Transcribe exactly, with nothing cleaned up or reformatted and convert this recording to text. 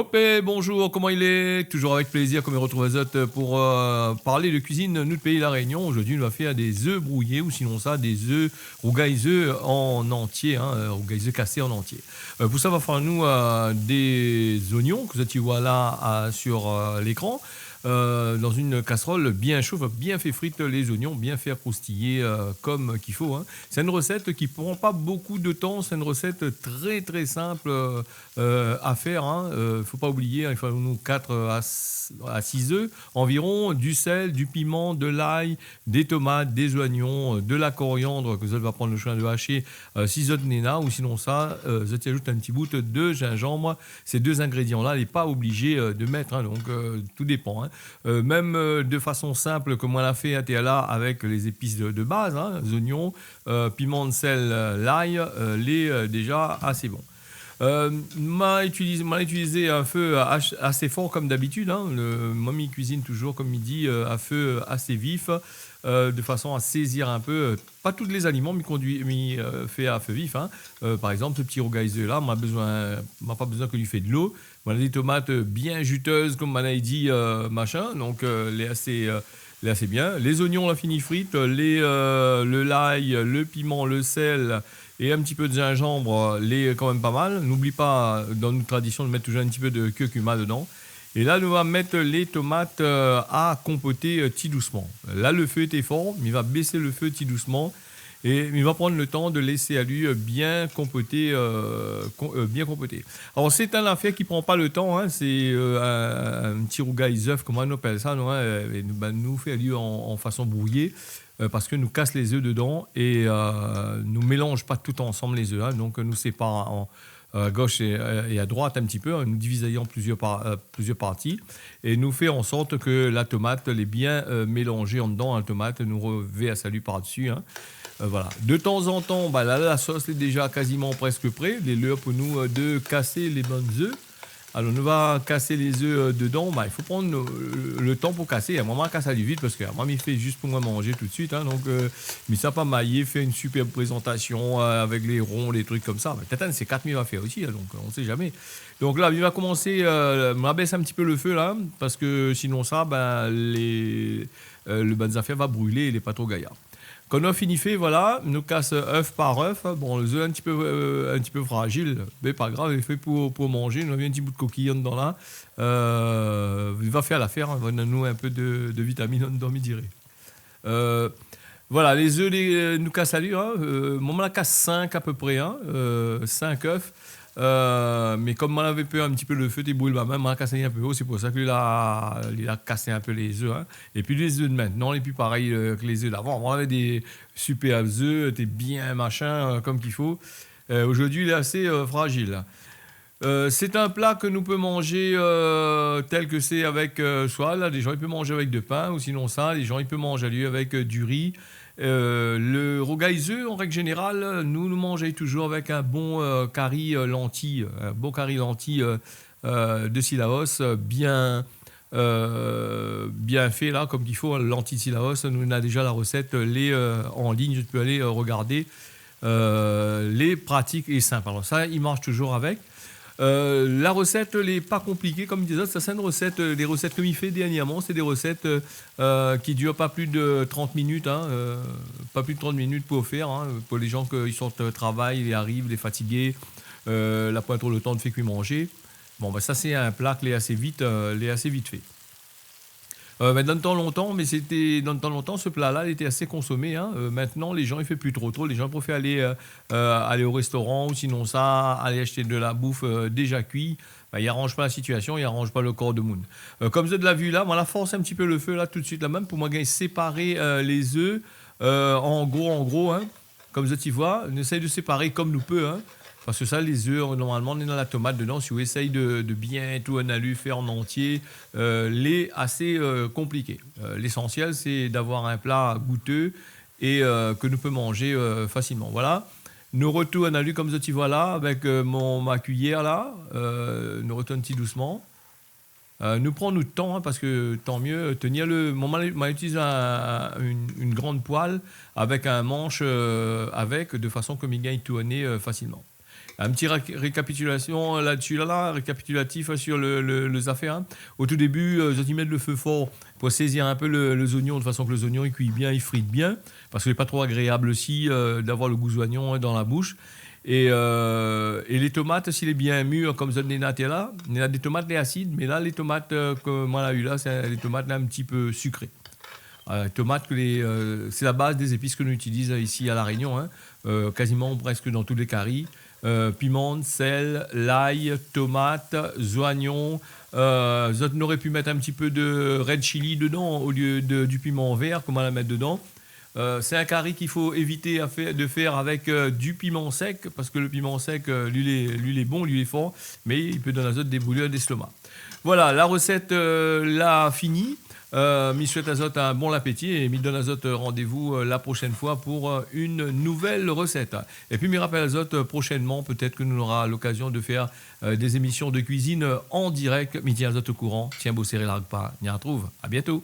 Hop, é bonjour, koman i lé ? Toujours avec plaisir ke mi retrouv azot pou, euh, parl de kuizine nout péi La Rénion. Zordi nou va fé dé zèf brouyé, ou sinonsa dé zèf, rougay zèf an antié, hein, euh, rougay zèf kasé an antié. Euh, pou sa va fo anou, euh, dé zoignon, ke zot i voi la, euh, sur, euh, lékran, euh, dan in kasrol bien sho, bien fé frir lé zoignon, bien fé kroustiyé, euh, kom k'i fo, hein. Sé in resèt ki pran pa bonpé de tan, sé in resèt trè, trè sinp, euh, euh, a fèr, hein. Euh, fo pa oublié, hein, i fo anou kat, euh, a s-, a sis zèf anviron, du sèl, du piman, de lay, dé tomat, dé zoignon, euh, de la koriandr ke zot va pran le soin de ashé, euh, si zot néna, ou sinonsa, euh, zot i azout in ti bout de zinzanm. Sé dé zingrédian la, lé pa oblizé, euh, de mèt, hein, donk, euh, tout i dépan, hein. Euh, mèm, euh, de fason sinp, kom moin la fé atèr la, avèk lé zépis de, de baz, hein, zoignon, euh, piman, sèl, euh, lay, euh, lé, euh, déza asé bon. Euh, ma itiliz-, ma itilizé in fé, euh, as-, asé for kom dabitid, hein. Le, moin mi kuizine toujours, kom mi di, euh, a fé, euh, asé vif, euh, de fason a sézir in pé, euh, pa tout lé zaliman, mi kondui, mi, euh, fé a fé vif, hein. Euh, par égzanp, se ti rougay zèf la, ma bezoin, ma pa bezoin ke li fé dolo. Moin la dé tomat, euh, bien jutèz, kom moin la di, euh, machin. Donk, euh, lé asé, euh, lé asé bien. Lé zoignon la fini frir, euh, lé, euh, le lay, le piman, le sèl é in ti pé de zinzanm, euh, lé kan mèm pa mal. Noubli pa, euh, dan nout tradision, de mèt toujours in ti pé de kurkuma dedan. É la, nou va mèt lé tomat, euh, a konpoté, euh, ti dousman. La, le fé té for, mi va bès le fé ti dousman. É mi va pran le tan de lès ali, euh, bien konpoté, euh, kon-, euh, bien konpoté. Alor, sé in afèr ki pran pa le tan, hein, sé, euh, in, in ti rougay zèf, koman nou apèl sa, nou, hein, euh, é nou, bin, nou fé ali an, an fason brouyé, euh, parske nou kas lé zèf dedan é, euh, nou mélanz pa tout ansanm lé zèf, hein, donk nou sépar an, euh, a gosh é, euh, é a droit in ti pé, hein, nou diviz ali an plizièr par-, euh, plizièr parti. É nou fé an sort ke la tomat lé bien, euh, mélanzé andan, hein, tomat, nou revèrs ali par dsi, hein. Euh, voilà. De tanzantan, ba, la, la sos lé déza kaziman prèsk pré. Lé lèr pou nou, euh, de kas lé bann zèf. Alor, nou va kas lé zèf, euh, dedan. Ba, i fo pran le, le, le tan pou kasé. Moin, ma kas ali vit parske, euh, moin, mi fé zis pou moin manzé tout de suit, hein. Donk, euh, mi sa pa mayé, fé in sipèrb prézantasion, euh, avèk lé ron, lé trik konmsa. Mé pétèt sé kat mi va fèr osi, hein, donk, euh, on sait jamais. Donk la, mi va komansé, euh, ma bès in ti pé le fé la, parske sinonsa, bin, lé, euh, le bann zafèr va brilé, lé pa tro gayar. Kan nou la fini fé, voilà, nou kas, euh, zèf par zèf. Bon, le zèf in ti pé, euh, in ti pé frazil, mé pa grav, lé fé pou, pou manzé. Nou la vi in ti bout kokiy andan la. Euh, li va fèr lafèr, hein, va donn anou in pé de, de vitamine andan, mi diré. Euh, voilà, lé zèf, lé, euh, nou kas ali, hein, euh, moin, ma la kas sink a pé pré, hein, euh, sink zèf. Euh, mé kom moin lavé pèr in ti pé le fé té bril ma min, ma la kas ali in pé o, sé pou sa ke li la, li la kas in pé lé zèf, hein. Épi lé zèf de mintnan lé pi parèy, euh, ke lé zèf d'avan. Avan, nou lavé dé sipèr zèf, té bien machin, euh, kom k'i fo. Euh, zordi, lé asé, euh, frazil. Euh, sé in pla ke nou pé manzé, euh, tèl ke sé avèk, euh, soi la, lé jan i pé manzé avèk de pin, ou sinonsa, lé jan i pé manzé ali avèk, euh, du ri. Euh, le rougay zèf, an règ zénéral, nou, nou manz ali touzour avèk in bon, euh, kari, euh, lanti, in bon kari lanti, euh, euh, de Cilaos, euh, bien, euh, bien fé la, kom k'i fo, hein, lanti Cilaos. Nou, nou na déza la resèt, euh, lé, euh, an lign, zot i pé alé, euh, rogardé. Euh, lé pratik é sinp. Alor sa, i marsh touzour avèk. Euh, la resèt lé pa konpliké, kom mi di azot, sa sé in resèt, euh, lé resèt ke mi fé dèrnièrman, sé dé resèt, euh, euh, ki dir pa plis de trant minit, hein, euh, pa plis de trant minit pou fèr, hein, pou lé jan ke i sort, euh, travay, i ariv, lé fatigé, euh, la poin tro le tan de fé kui manzé. Bon, bin, sa sé in pla ke lé asé vit, euh, lé asé vit fé. Euh, mé dan le tan lontan, mé sété, dan le tan lontan, se pla-la, li lété asé konsomé, hein. Euh, mintnan, lé jan i fé pi tro, tro. Lé jan i préfèr alé, euh, euh, alé o réstoran ou sinonsa, alé ashté de la bouf, euh, déza kui. Bin, i aranz pa la sitiasion, i aranz pa le kor demoun. Euh, kom zot la vi la, moin la fors in ti pé le fé la, tout de suit la mèm, pou moin gingn séparé, euh, lé zèf, euh, an gro, an gro, hein. Kom zot i voi, nou éséy de séparé kom nou pé, hein. Parske sa, lé zèf, normalman, néna la tomat dedan. Si ou éséy de, de bien tout ann ali, fé an antié, euh, lé asé, euh, konpliké. Euh, lésansièl, sé d'avoir in pla goutèz é, euh, ke nou pé manzé, euh, fasilman. Voilà. Nou retourn ali, kom zot i voi la, avèk, euh, mon, ma kuiyèr la. Euh, nou retourn ti dousman. Euh, nou pran nout tan, hein, parske tan myé, euh, tenir le, moin, ma, ma itiliz in, in, in, in gran poèl avèk in mansh, euh, avèk, de fason ke mi gingn tourné, euh, fasilman. In ti ra-, rékapitulasion la-dsi la, la, rékapitulatif, in, sur le, le, lé zafèr, in. O tou débu, eu, zot i mèt le fé for pou sézir in pé le, lé zoignon, de fason ke lé zoignon i kui bien, i frit bien, parske lé pa tro agréab osi, eu, d'avoir le gou zoignon, in, dan la boush. É, eu, é lé tomat, si lé bien mir, konm zot néna té la, néna dé tomat lé asid, mé la, lé tomat, eu, ke moin la u la, sé lé tomat la in ti pé sikré. Eu, tomat ke lé, eu, sé la baz dé zépis ke nou itiliz isi La Rényon, in. Eu, kaziman prèsk dan tout lé kari. Eu, piman, sèl, lay, tomat, zoignon. Eu, zot noré pu mèt in ti pé de red chili dedan olié de, du piman vèr, konm moin la mèt dedan. Eu, sé in kari k'i fo évité a fèr, de fèr avèk, eu, du piman sèk, parske le piman sèk, eu, li lé, li lé bon, li lé for, mé i pé donn azot dé broulèr d'èstoma. Voilà, la rosèt, eu, la fini. Eu, mi souèt azot in bon lapéti é mi donn azot randévou, eu, la proshèn foi pou, eu, in nouvèl rosèt. Épi mi rapèl azot, eu, proshènman, pétèt ke nou nora lokazion de fèr, eu, dé zémision de kuizine, eu, an dirèk. Mi tien azot o kouran. Tienbo séré, larg pa, ni artrouv. A bientôt.